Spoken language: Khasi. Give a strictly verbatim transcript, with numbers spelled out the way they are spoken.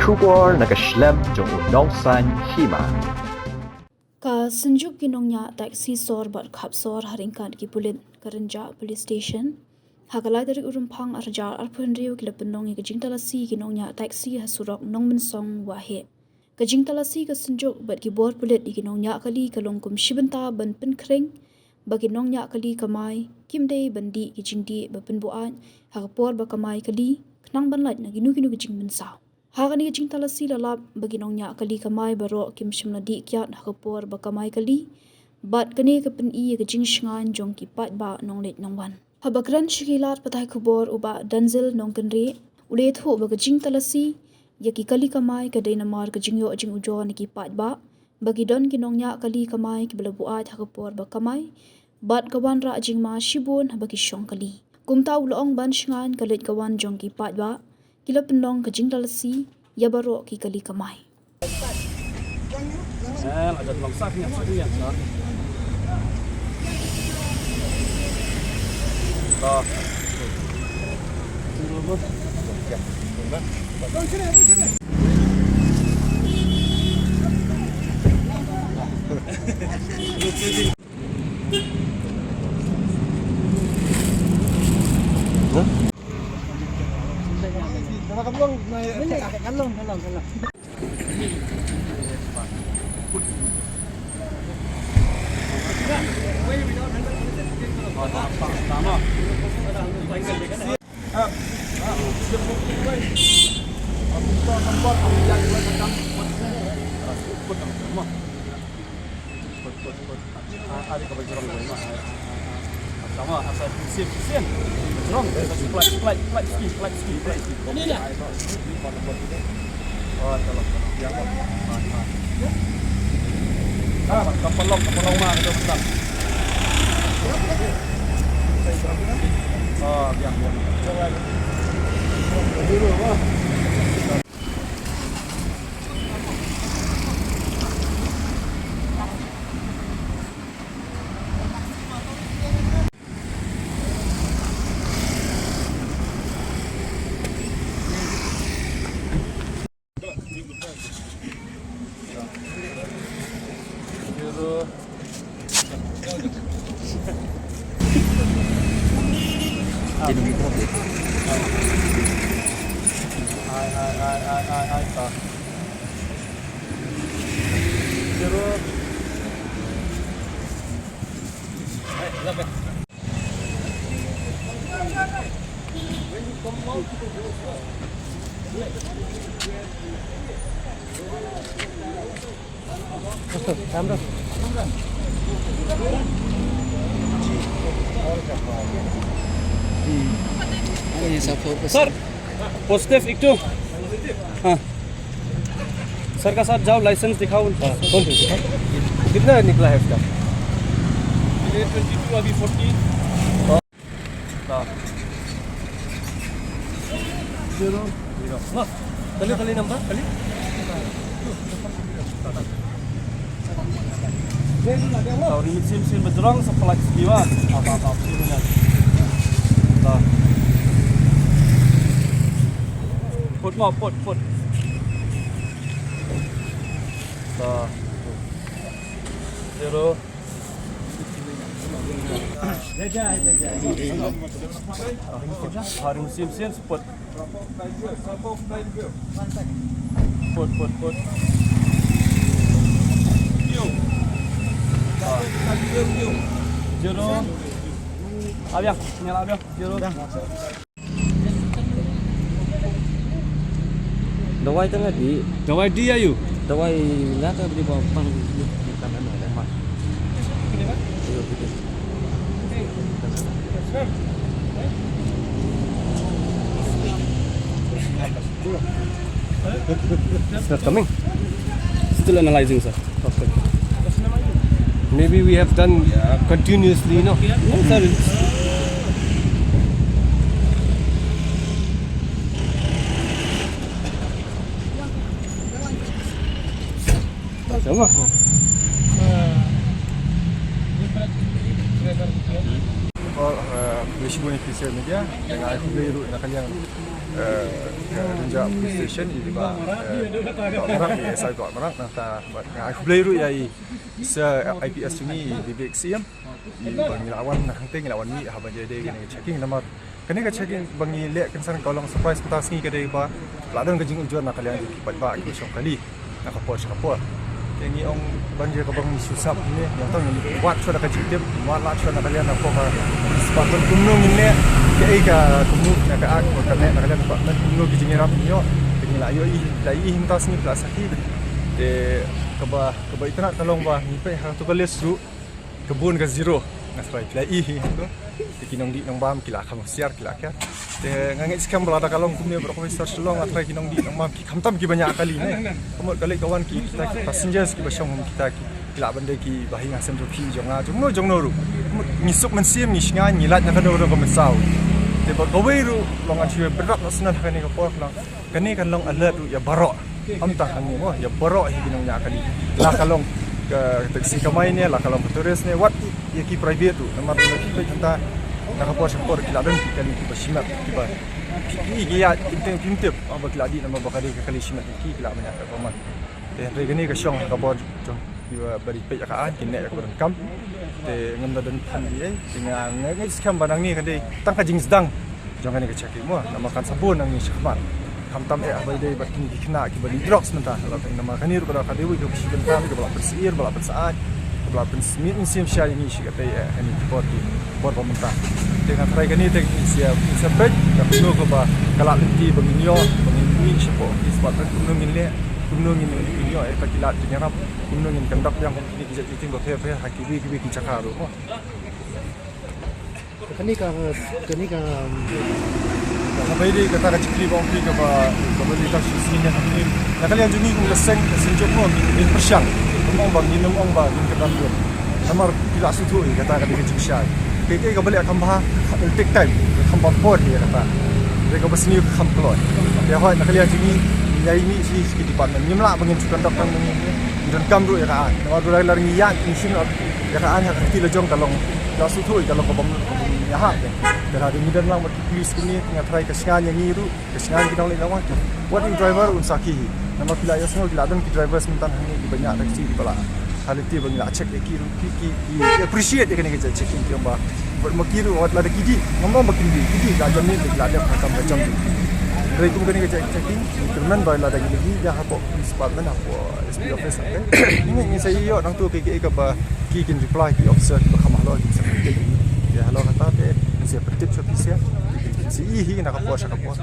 Khubor na ka shlem jong u Nongsaiñ Hima. Ka Synjuk ki Nongñiah Taxi Sor bad Khapsor ha ryngkat ki pulit ka Rynjah Police Station ha ka lai tarik u Rymphang arhajar arphew hynriew ki la pynlong ïa ka jingtalasi ki nongñiah taxi ha surok Nongmynsong Waheh. Ka jingtalasi ka Synjuk bad ki bor pulit ïa ki nongñiah kali ka long kum shi bynta ban pynkhring ba ki nongñiah kali kamai kim dei ban dih ki jingdih ba pynbuaid ha ka por ba kamai kali, khnang ban lait na kino kino ki jingmynsaw. Ha kane ka jingtalasi la lap ba ki nongñiah kali kamai baroh kim shym la dih kiad ha ka por ba kamai kali, bad kane ka pyni ïa ka jingshngaiñ jong ki paidbah nongleit nongwan. Haba kren sha ki lad pathai khubor u Bah Denzil Nongkynrih u la ïathuh ba ka jingtalasi ïa ki kali kamai ka dei namar ka jingïoh jingujor na ki paidbah ba ki don ki nongñiah kali kamai kiba la buaid ha ka por ba kamai, bad ka wanrah jingma shibun haba ki shong kali. Kumta u la ong ban shngaiñ ka leit ka wan jong ki paidbah, ki la pynlong ka jingtalasi ïa baroh ki kali kamai. Eh, la jot long sak niat, sak niat, sak. Dah. सर, पॉजिटिव एक तो। हाँ। सर का साथ जाओ, लाइसेंस दिखाओ उनका। हाँ, कौन है? कितना निकला है इसका? ये ट्वेंटी टू, अभी फोर्टी। हाँ। जीरो। जीरो। हाँ, खाली, खाली नंबर, खाली। Sorry, machine, machine, bajrong, sa flight ski wa. Apa, apa, machine na. Dah. Put mo, put, put. Dah. Zero. Hari musim sin support. Support, support, support. Zero. Abiang, nyala abiang. Zero. Dawai tang di. Dawai di ayu. Dawai la ka bri ba pang ni kan ana le mas. Ayo, gitu. It's not coming. Still analyzing, sir. Okay. Maybe we have done continuously, no? No, sir. Or, uh, Shibun ïa phi sha media, nga ai khublei ruh na ka liang, eh, ka Rynjah Police Station, i Bah, eh, Bah Marak, i S I Bah Marak, nangta bad nga ai khublei ruh ïa i Sir I P S jong ngi, i Vivek Syiem, i ba ngi la wan na hangtei, ngi la wan mih haba ïadei kane ka checking namar kane ka checking ba ngi leh kynsan ka long surprise mynta sngi ka dei ba la don ka jingujor na ka liang jong ki paidbah kiba shong kali na ka por sha ka por. Te ngi ong ban ïa kaba ngi shu sap ne, ïa tang ngi wad shuwa da ka jingtip, wad lad shuwa na ka liang na ka por ka police department kumno ngin leh, kaei ka kumno na ka act ka leh na ka liang department kumno ki jingïarap ngi ïoh. Te ngi la ïohi, la ïohi mynta sngi, la sakhi. Te kaba, kaba itynnad ka long ba ngi peit ha kato ka list ruh, ka bun ka zero. Nga tharai phi la i hi to. Te ki nongdih nongbam ki la kham hoशियार, ki la kiar. Te nga ngeit skhem ba lada ka long kumne baroh kawei sor Shillong, nga tharai ki nongdih nongbam ki khamtam kiba ñiah kali ne. Ka mut ka leit ka wan ki, kita ki passengers kiba shong kita ki, ki lah ban dei kiba hi ha sem jong phi jong nga jong no jong no ruh. Ka mut ngi suk mynsiem, ngi shngaiñ, ngi lait na kano kano ka mynsaw. Te ba kawei ruh long, ngan shu bynrap noh shen ha kane ka por ka long, kane kan long alert ruh ïa baroh. Ym tang hangne mo, ïa baroh hi ki nongñiah kali. La ka long ka taxi kamai ne, la ka long ka tourist ne, wat ïa ki private ruh. Namar lada phi peit hangta na ka por sha ka por ki la don ki kali kiba shimet, kiba ki, ki ïa, kim tip, kim tip ba ki la dih namar ba ka dei ka kali shimet, ki, ki la ban ïa ka man. Te hynrei kane ka shong ha ka bor jong kiba, ba dei peit ïa ka aiñ, ki neh ïa kaba donkam. Te ngam da don phan ei ei, te nga, nga ngeit skhem ba nangne ka dei tang ka jingsdang jong kane ka checking mo, namar kan sa bun nangne shakhmat. Khamtam eh haba ïadei bad kine ki khynnah kiba lih drugs mynta, la teng namar kane ruh ka dei kawei ka bynta kaba la pynsyier, ba la pynsyaid, kaba la pynsmit mynsiem sha ïa ngi shi katei eh, kane ki por ki por ba mynta. Te nga tharai kane te ngin sa, ngin sa peit ka kumno kaba ka la lynti ba ngin ïoh, ba ngin ïoh shapoh ki spot, kumno ngin leh, kumno ngin ïoh eh, ka ki lad jingïarap, kumno ngin conduct ïa kine ki jait meeting ba pher pher ha kiwei kiwei ki jaka ruh mo. Kane ka, kane ka, haba ïadei kata ka jingkylli ba ong phi kaba, kaba dei ka shisien ïa kane. Na ka liang jong ngi kum ka seng, ka seng jong ngi ngin pyrshang. Ngim ong ba, ngim ong ba ngin kynran ïa. Namar phi la sngewthuh ïa kata ka dei ka jingshai. Kaei kaei kaba leh kham bha, it'll take time. Kham bha por ïa kata. Dei kaba sniew kham kloi. Te hooid na ka liang jong ngi, ngi ïa mih sha ki department. Ngim lah ba ngin shu conduct tang ngi, ngi donkam ruh ïa ka aiñ. Namar ba la ngi ïa, ngi shim ïa ka aiñ ha ka kti la jong ka long. La shu thui ka long ka bym, ka bym ïahap te. Te lada ngi don lang bad ki police kumne, nga tharai ka shngaiñ ïa ngi ruh, ka shngaiñ ki nongleit nongwan. Wat ïa u driver un sakhi hi. Namar phi la ïohsngew ki la don ki drivers mynta hangne kiba ñiah taxi kiba la. Ha lynti ba ngi la check ïa ki ruh, ki, ki, ki appreciate ïa kane ka jait checking ki ong ba. Bad ma ki ruh wat lada ki dih, ngam ong ba kin dih, ki dih la jam ne ki la dep ha kam ka jam. Hynrei kum kane ka jait checking, kyrmen ba lada ngi dih ïa hapoh police department hapoh S P office, okay? Ngi, ngi sa ïoh nangtu ki, ki, kaba ki kin reply ki officer kiba kham halor ki sa pyntip. Ïa halor kata te ngi sa pyntip sha officer, ki kin sa ïohi na ka por sha ka por.